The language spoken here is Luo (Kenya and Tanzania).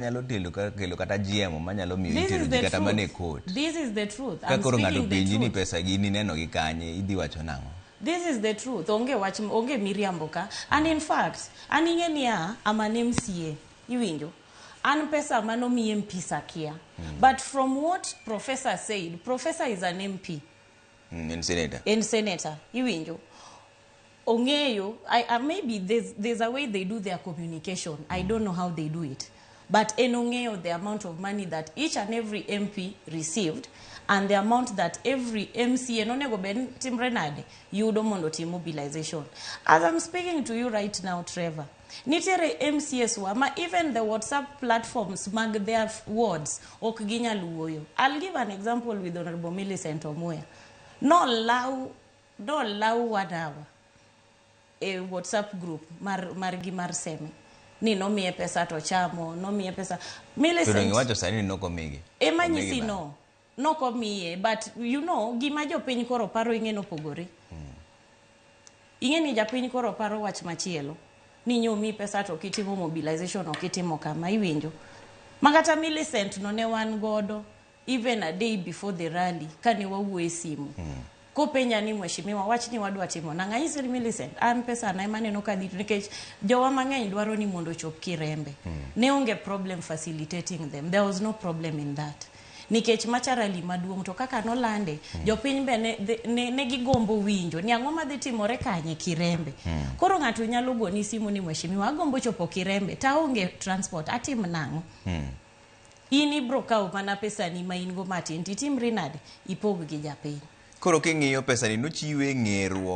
Nyalo telo kelo kata jiemo manyalo miyo itero ji kata mana e court. This is the truth. Ka koro ng'ato penji ni pesa gi nineno gi kanye, idhi wacho nang'o? This is the truth. Onge wach, onge miriambo ka. And in fact, an ing'e niya, I'm an MCA. Iwinjo? An pesa mano mi MP sakia. But from what professor said, professor is an MP. En senator. En senator. Iwinjo? Ong'eyo, maybe there's a way they do their communication. I don't know how they do it. But en ong'eyo the amount of money that each and every MP received and the amount that every MCA nonego bed timre nade yudo mondo tim mobilization. As I'm speaking to you right now, Trevor, nitiere MCAs wa ma even the WhatsApp platforms mag their wards ok ginyal wuoyo. I'll give an example with Honorable Millicent Omuya. No allow 1 hour e WhatsApp group mar margi mar Seme ni nomiye pesa to chamo nomiye pesa. To Millicent donge iwacho sani ni nokomigi? Ema Omigi nyisi bang'e. No nokomiye, but you know gima jopiny koro paro ing'e nopogore. Ing'e ni japiny koro paro wach machielo ni nyomi pesa to kitimo mobilization ok itimo kama iwinjo makata Millicent no ne wan godo even a day before the rally kane wawuoyo e simu kopenja ni mheshimiwa wach ni wadwa timo nang'o. Anyise ni Millicent, an pesa na ema aneno ka dhi nikech jowa mang'eny dwaro ni mondo ochop Kirembe. Ne onge problem facilitating them. There was no problem in that nikech macha rally maduong' to kaka nolande jopiny be ne gigombo winjo ni ang'o madhi timore kanye Kirembe. Koro ng'ato nyalo goni simu ni mheshimiwa agombo chopo Kirembe taonge transport atim nang'o. In ibro kawo mana pesani ma in go matin titimri nade ipog gi japiny. Koro king'iyo pesani nochiwe ng'eruok.